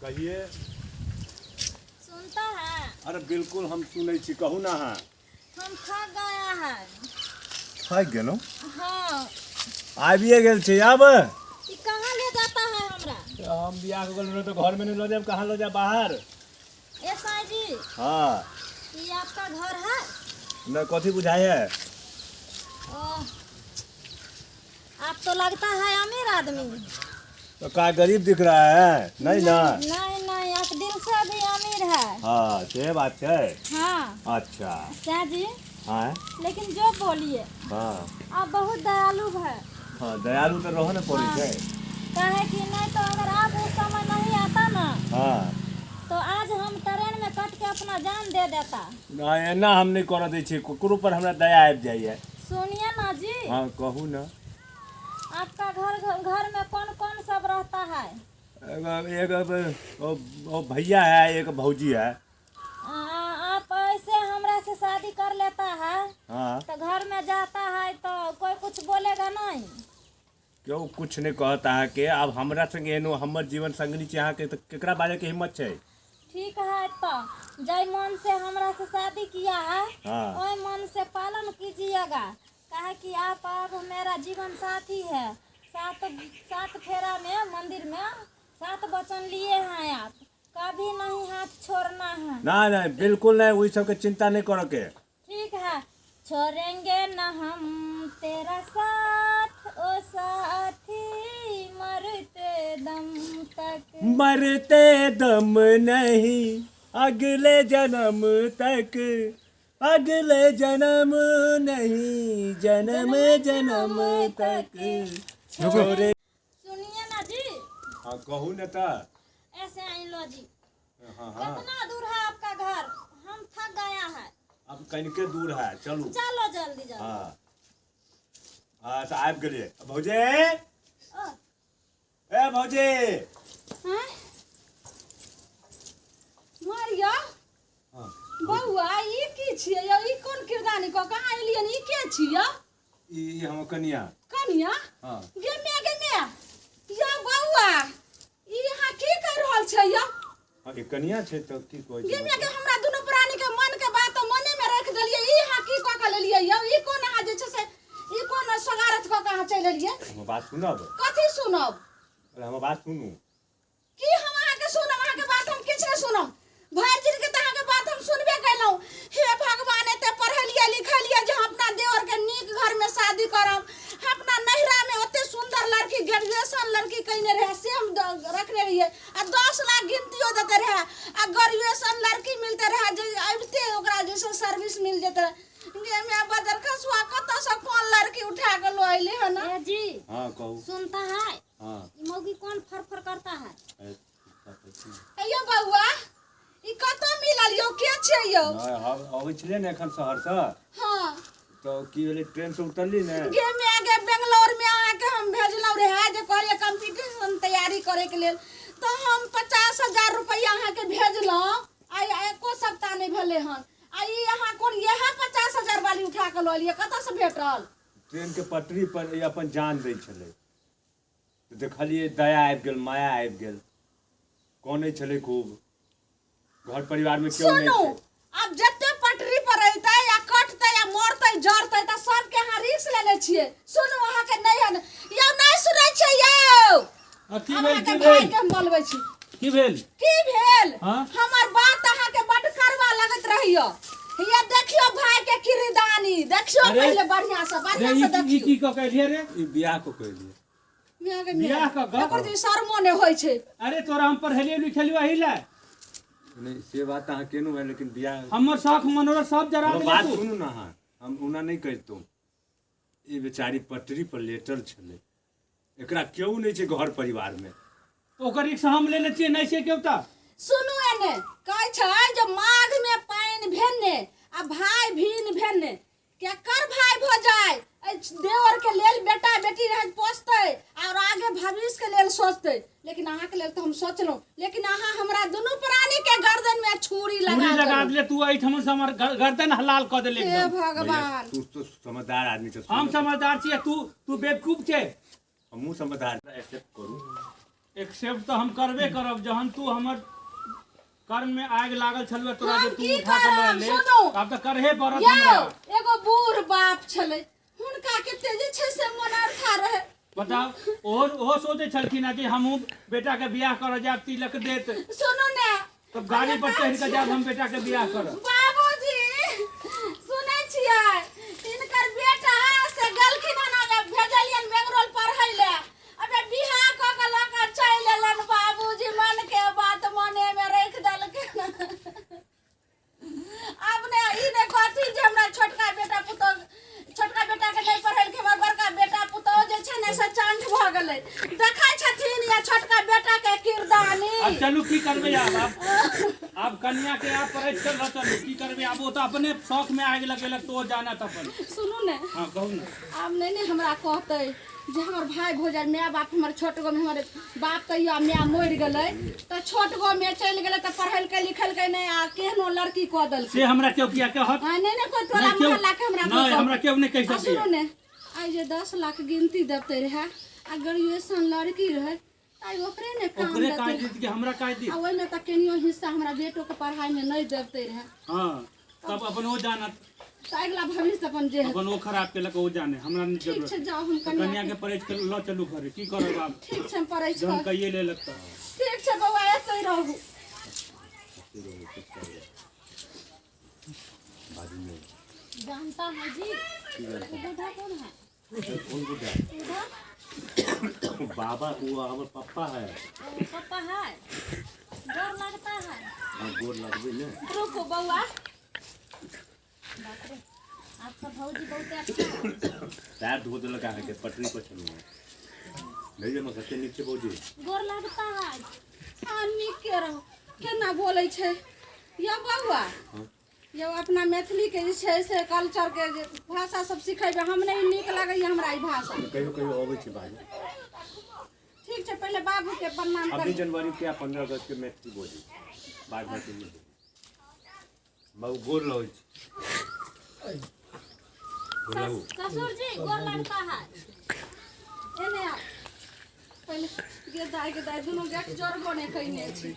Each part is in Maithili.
कहिए। सुनता है? अरे बिल्कुल हम सुनै छी, कहू ना अहाँ। हम थक गया है। थाकि गेलहुँ? हाँ। आबिए गेल छी आब। ई कहाँ ले जाता है हमरा? हम बियाह कऽ गेलहुँ तऽ घरमे नहि लऽ जायब, कहाँ लऽ जायब बाहर? ए साईं जी। हाँ। ये आपका घर है? नहीं, कथी बुझाई है? ओ, आप तो लगता है अमीर आदमी। तो का गरीब दिख रहा है? नहीं ना। नहीं नहीं, आप दिल से भी अमीर है। हाँ, से बात है। हाँ। अच्छा। साईं जी। हाँ। लेकिन जो बोलिए। हाँ। आप बहुत दयालु है। हाँ, दयालु तो रहो ना पड़े हाँ। है। काहे कि नहीं तो अगर आप उस समय नहीं आता ना, हाँ, तो आज हम ट्रेन में कट के अपना जान दे देता। ना, एना हम नहीं करऽ दै छियै ककरो पर, हमरा दया आबि जाइए। सुनिए ना जी। हाँ, कहू ना। आपका घर घर में कौन कौन सब रहता है? एक एक ओ भैया है, एक भौजी है। आप ऐसे हमरा से शादी कर लेता है। हाँ। तो घर में जाता है तो कोई कुछ बोलेगा नहीं? क्यों कुछ नहीं कहत अहाँके। आब हमरा संगे एनो हमर जीवन संगिनी छै अहाँके, तऽ केकरा बाजैके हिम्मत छै? ठीक है, तो जय मन से हमरा से शादी किया है, हाँ, ओई मन से पालन कीजिएगा, काहे कि आप अब मेरा जीवन साथी है। सात सात फेरा में मंदिर में सात वचन लिए हैं, आप कभी नहीं हाथ छोड़ना है। नहीं नहीं, बिल्कुल नहीं, ओहि सबके चिंता नहीं करऽ के। ठीक है, छोड़ेंगे न हम तेरा साथ ओ साथी, मरते दम तक। मरते दम नहीं, अगले जन्म तक, अगले जन्म नहीं, जन्म जन्म तक छोड़े। सुनिए ना जी। हाँ, कहू ने तऽ। ऐसे आई लो जी। हाँ हाँ। कितना दूर है आपका घर? हम थक गया है। अब कनिके दूर है, चलू। चलो जल्दी जल्दी। हाँ हाँ, तऽ आबि गेलियै भौजी। ओ, ए भौजी। हैं? मारिया। हाँ। बौआ, ई की छियै यौ? ई कोन किरदानी कऽ कहाँ एलियन? ई के छियै? ई हमर कनिया। कनिया? हाँ। गे मे, गे मे, यौ बौआ, ई अहाँ की कर रहल छै यौ? हाँ, ई कनिया छै तऽ की कहै गे छै? मे गे, हमरा दुनू प्राणी के मन के बात तऽ मने मे राखि देलियै। ई अहाँ की कऽ के लेलियै यौ? ई कोन अहाँ जे छै से ई कोन सोगारत कऽ के अहाँ चलि एलियै? हमर बात सुनब? कथी सुनब? अरे, हमर बात सुनू। की हम अहाँके सुनब? अहाँके बात हम किछु नहि सुनब। भरि जिनगी तऽ अहाँके बात हम सुनबे केलहुँ। हे भगवान, एते पढ़लियै लिखलियै जे हम अपना देवरके नीक घरमे शादी करब। हम अपना नैहरामे ओते सुन्दर लड़की, ग्रेजुएशन लड़की कयने रहए, से हम रखने रहियै आ 10 लाख गिनतियो देते रहए आ ग्रेजुएशन लड़की मिलते रहए, जे अबिते ओकरा जे छै सर्विस मिल जेते रहए। गे माय, बजर खसुआ कतऽसँ कोन लड़की उठा कऽ लऽ अयलै हन? ए जी। हाँ, कहू। सुनता है? हाँ। ई मौगी कौन फरफर करता है? अयो बौआ, ई कतऽ मिलल यौ? के छियै यौ? नहि, हम अबै छलियै ने एखन शहरसँ। हाँ। तऽ की भेलै, ट्रेनसँ उतरली ने। गे माय गे, बेंगलोर में अहाँके हम भेजलहुँ रहए जे कहलियै कंपटीशन तैयारी करैके लेल, तऽ हम 50,000 रुपैआ अहाँके भेजलहुँ। आइ एको सप्ताह नहि भेलै हन आ ई अहाँ कोन इएह 50,000 वाली उठा कऽ लऽ एलियै? कतऽसँ भेटल? ट्रेनके पटरी पर ई अपन जान दै छलै तऽ देखलियै, दया आबि गेल, माया आबि गेल। कनै छलै खूब, घर परिवारमे केओ नहि सुनू छै। आब जते पटरी पर अयतै आ कटतै आ मरतै जरतै तऽ सबके अहाँ रिक्स लेने छियै। सुनू, अहाँके नहि हन यौ, नहि सुनै छियै यौ? आ की आब भेल? अहाँके की भाई भेल? के हम बोलबै छी। की भेल? की भेल? हाँ? हमर बात अहाँके बड करवा लगैत रहैया। ये देखियो भाई के किरदानी देखियो। अरे, पहिले बढ़िया से रे बढ़िया ई से ई देखियो। की कऽ के एलियै रे? ई बियाह कऽ के एलियै। मियाँ के बियाह मियाँ। कऽ कऽ? एकर तऽ शर्मो नहि होइ छै। अरे, तोरा हम पढ़ेलियै लिखेलियै एहि लए? नहि, से बात अहाँ केलहुँ हेँ, लेकिन बियाह हमर शौख मनोरथ सब जरा हमर देले बात तू। सुनू ने अहाँ, हम ओना नहि कहितहुँ। ई बेचारी पटरी पर लेटल छलै, एकरा केओ नहि छै घर परिवारमे। ओकर रिक्स हम लेने छियै, नहि छै केओ तऽ। सुनू, एने कहै छै जे माघ में पानि भेने आ भाय भीन भेने, केकर भाय भऽ जाय? एहि देवर के लेल बेटा बेटी रहै पोसतै और आगे भविष्य के लेल सोचतै, लेकिन अहाँके लेल तऽ हम सोचलहुँ, लेकिन अहाँ हमरा दुनू प्राणी के गर्दन में छुरी लगा छुरी लगा देलहुँ। देले तू, एहिठाम से हमर गर्दन हलाल कऽ देले। हे एकदम। भैया, भगवान। तू तो समझदार आदमी छ। हम समझदार छियै, तू तू बेवकूफ छै। हमहूँ समझदार, एक्सेप्ट करू। एक्सेप्ट तऽ हम करबे करब जहन तू हमर कर्म में आगि लागल छलुआ तोरा जे हम तू की उठा के लऽ करब? ले सुनू। आब तऽ करहे पड़त यौ हमरा एगो बूढ़ बाप छलै हुनका कते जे छै से मनर्था रहै बताउ ओहो ओहो सोचै छलखिन हँ कि हमहूँ बेटा के बियाह करऽ जायब तिलक देत सुनू ने तब गाड़ी पर चढ़ि कऽ जायब हम बेटा के बियाह करऽ बाबूजी सुनै छियै हिनकर बेटा से गेलखिन हन अबे भेजलियन बेंगलोर पढ़ै ले अबे बियाह कऽ के लऽ कऽ चलि एलन बाबूजी मन के बात मने में राखि देलखिन आब ने ई ने कहथिन जे हमरा छोटका बेटा पुतोह छोटका बेटा के नहि पढ़ेलकै हमर बड़का बेटा पुतोह जे छै ने से चंठ भऽ गेलै देखै छथिन या छोटका बेटा के किरदानी आब चलू की करबै आब आब आब कन्या के आब पढ़ै चल चलू की करबै आब ओ तऽ अपने शौक में आगि लगेलक तऽ ओ जानत अपन सुनू ने हँ कहू ने आब नहि ने हमरा कहतै जे हमर भाय भौजाइ माय बाप हमर छोट गो हमर बाप तैयो माय मरि गेलै तऽ छोट गो मे चलि गेलै तऽ पढ़ेलकै लिखेलकै नहि आ केहनो लड़की कऽ देलकै से हमरा केओ किया कहत आ नहि नहि कोइ टोला नहि केओ मोहल्ला के हमरा कोइ नहि हमरा कहत। केओ नहि कहि आ सकैया सुनू ने आइ जे 10 लाख गिनती देते रहए आ ग्रेजुएशन लड़की रहै तऽ आइ ओकरे ने काम ओकरे काज देतै देत कि हमरा काज आ देत ओहिमे तऽ केनियो हिस्सा हमरा बेटोके पढ़ाइमे नहि देते रहए हँ तब अपन ओ जानत तऽ अगिला भविष्य अपन जे हेतै अपन ओ खराब केलक ओ जाने हमरा नहि ठीक जरूरत छै जाउ हम तऽ कन्या कन्या के परहेज के लऽ चलू घरे की करब आब ठीक छै हम पढ़ै जहन छी कहिए लेलक तऽ ठीक छै बौआ एतै रहू जानता है जी वो बूढ़ा कौन है कौन बुढ़ा बूढ़ा बाबा वो हमर पप्पा है वो पापा है डर लगता है हाँ गोर लगबे ने रुकू बौआ बाप रे आपका भौजी बहुत अच्छा है पैर धो देलक अहाँके पटरी पर छलहुँ हँ नहीं जे कते नीक छै भौजी गोर लगता है हँ नीके रहू केना बोलै छै यौ बौआ यौ अपना मैथिलीके जे छै से कल्चरके जे भाषा सब सिखेबै हम नहि नीक लगैए हमरा ई भाषा कहियो कहियो अबै छै बाजू ठीक छै पहिले बाबूके प्रणाम 26 करी जनवरी के आ 15 अगस्त के मैथिली बोली बाद मैथिली नहि बोली बाबू गोर लगै छै गोर लागू ससुर जी गोर लगता है एने आउ पहिले गे दाइ गे दाइ दुनू गेट जोड़बो नहि कयने छी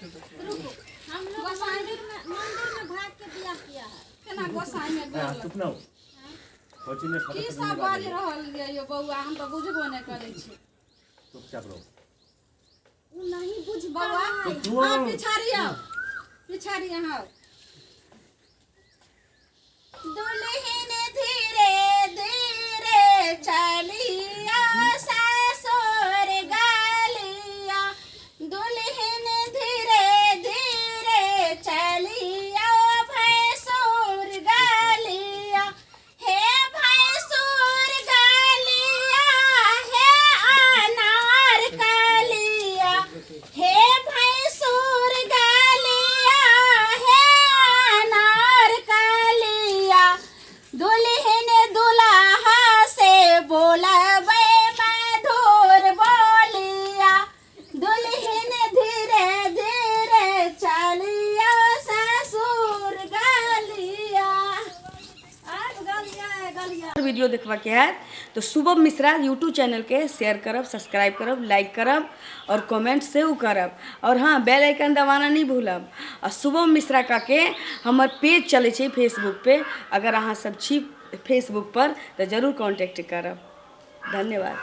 रुकू हम लोग मंदिर में भाग के बियाह किया है केना गोसाइमे गोर अहाँ चुप ना हो कोची ने की फटक सब बाजि रहल ये यौ बौआ हम तऽ बुझबो नहि करै छी चुपचाप रहो वो नहीं बुझता बौआ है अहाँ पिछाड़ी आउ पिछाड़ी अहाँ आउ दुल्हन धीरे धीरे चलिया ससुर गलिया दुल्हन धीरे धीरे चलिया भैंसुर गलिया हे भैंसुर गलिया हे अनार कलिया हे भैंसुर गलिया हे अनार कलिया दुल्हन दुल्हा से बोलबै मधुर बोलिया दुल्हन धीरे धीरे चलिया ससुर गलिया आब गलिया गलिया वीडियो देखबाके हैत तऽ शुभम मिश्रा यूट्यूब चैनलके शेयर करब सब्सक्राइब करब लाइक करब आओर कमेंट सेहो करब आओर हँ बेल आइकन दबाना नहि भूलब आ शुभम मिश्रा के हमर पेज चलै छै फेसबुक पे अगर अहाँ सब छी फेसबुक पर तऽ जरूर कॉन्टैक्ट करब धन्यवाद।